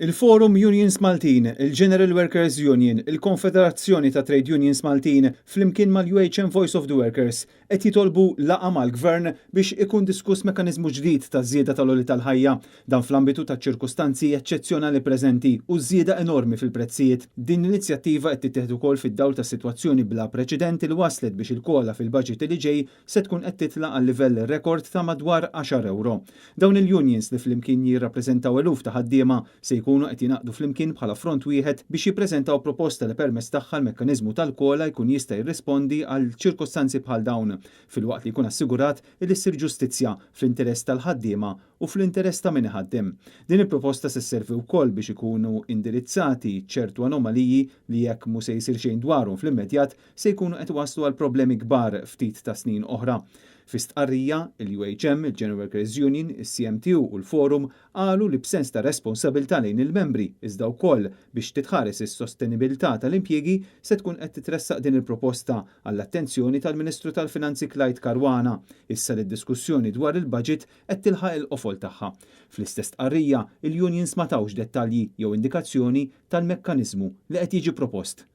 Il-Forum Unions Maltin, il-General Workers Union, il-Konfederazzjoni ta' Trade Unions Maltin, flimkien mal-UHM Voice of the Workers, qed jitolbu laqgħa mal-Gvern biex ikun diskuss mekkaniżmu ġdid ta' żieda tal-għoli tal-ħajja, dan fl-ambitu ta' ċirkustanzi eċċezzjonali preżenti u żieda enormi fil-prezzijiet. Din l-inizjattiva qed tittieħed ukoll fid-dawl ta' sitwazzjoni bla preċedenti li waslet biex il-COLA fil-budget li ġej se tkun qed titla' għal livell rekord ta' madwar 10 euro. Dawn il-unions, li flimkien jirrappreżentaw eluf ta' ħaddiema, se jkunu qed jingħaqdu flimkien bħala front wieħed biex jippreżentaw proposta li permezz tagħha l-mekkaniżmu tal-COLA jkun jista' jirrispondi għal ċirkostanzi bħal dawn, filwaqt li jkun assigurat li ssir ġustizzja fl-interess tal-ħaddiema u fl-interess ta' min iħaddem. Din il-proposta se sservi wkoll biex ikunu indirizzati ċertu anomaliji li, jekk mhu se jsir xejn dwarhom fl-immedjat, se jkunu qed waslu għal problemi kbar ftit ta' snin oħra. Fi stqarrija, il-UHM, il-General Workers Union, il-CMTU u l-Forum qalu li b'sens ta' responsabilità lejn il-membri, iżda wkoll biex titħares is-sostenibilità tal-impjiegi, se tkun qed titressaq din il-proposta għall-attenzjoni tal-Ministru tal-Finanzi Clyde Caruana, issa li d-diskussjoni dwar il-budget qed tilħaq il-qofol tagħha. Fl-istess stqarrija, il-unions ma tawx dettalji jew indikazzjoni tal-mekkaniżmu li qed jiġi propost.